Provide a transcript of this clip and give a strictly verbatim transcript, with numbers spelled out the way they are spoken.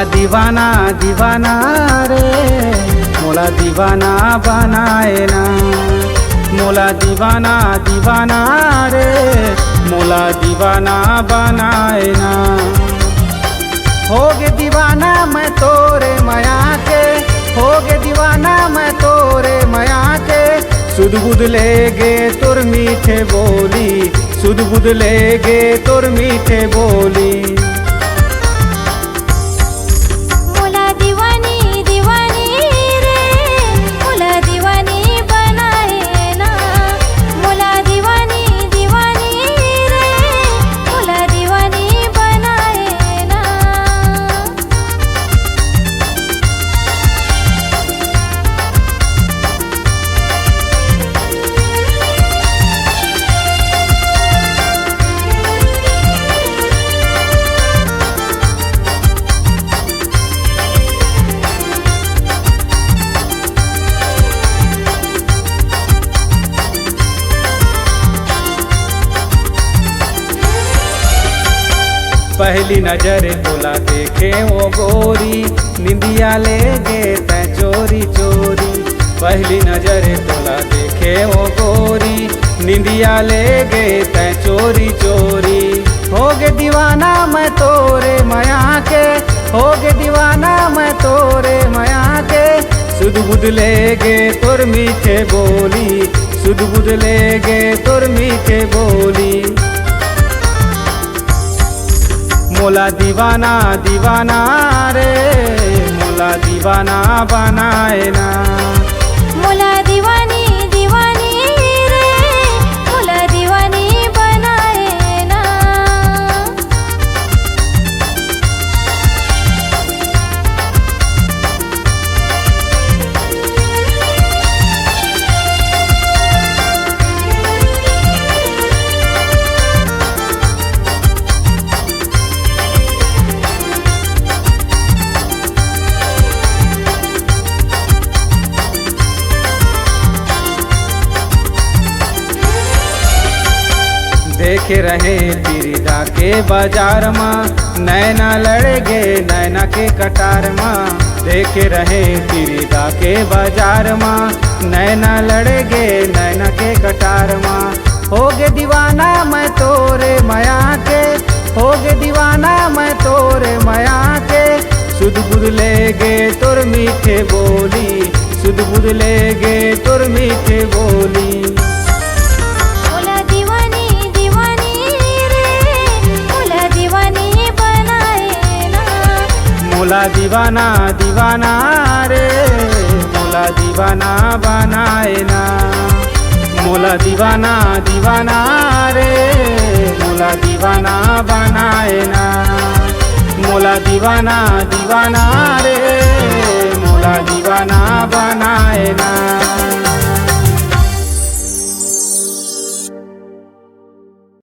दीवाना दीवाना रे, मोला दीवाना बनाए ना। मोला दीवाना दीवाना रे, मोला दीवाना बनाए ना। होगे दीवाना मैं तोरे मया के, होगे दीवाना मैं तोरे मया के। सुध बुध लेगे तोर मीठे बोली, सुध बुध लेगे तोर मीठे बोली। मोला दीवानी दीवानी रे, मोला दीवानी बनाए ना। मोला दीवानी दीवानी रे, मोला दीवानी बनाए ना। पहली नजर तोला देखे ओ गोरी, निंदिया ले गे तैं चोरी चोरी। पहली नजर तोला देखे ओ गोरी, निंदिया ले गे तैं चोरी चोरी। होगे दीवाना मैं तोरे मया के, होगे दीवाना मैं तोरे मया के। सुध बुध लेगे तोर मीठे बोली, सुध बुध लेगे तोर मीठे बोली। मोला दीवाना दीवाना रे, मोला दीवाना बनाए ना। मोला दीवानी दीवानी रे, मोला दीवानी बनाए ना। देखे रहे पिरीदा के बाजार मा, नैना लड़ गे नैना के कटार मा। देखे रहे पिरीदा के बाजार मा, नैना लड़ गे नैना के कटार मा। होगे दीवाना मैं तोरे मया के, होगे दीवाना मैं तोरे मया के। सुध बुध लेगे तोर मीठे बोली, सुध बुध लेगे तोर मीठे बोली। मोला दीवानी दीवानी रे, मोला दीवानी बनाए ना। मोला दीवाना दीवाना रे, मोला दीवाना बनाए ना। मोला दीवाना दीवाना रे, मोला दीवाना बनाए ना। मोला दीवाना दीवाना रे, मोला दीवाना बनाए ना।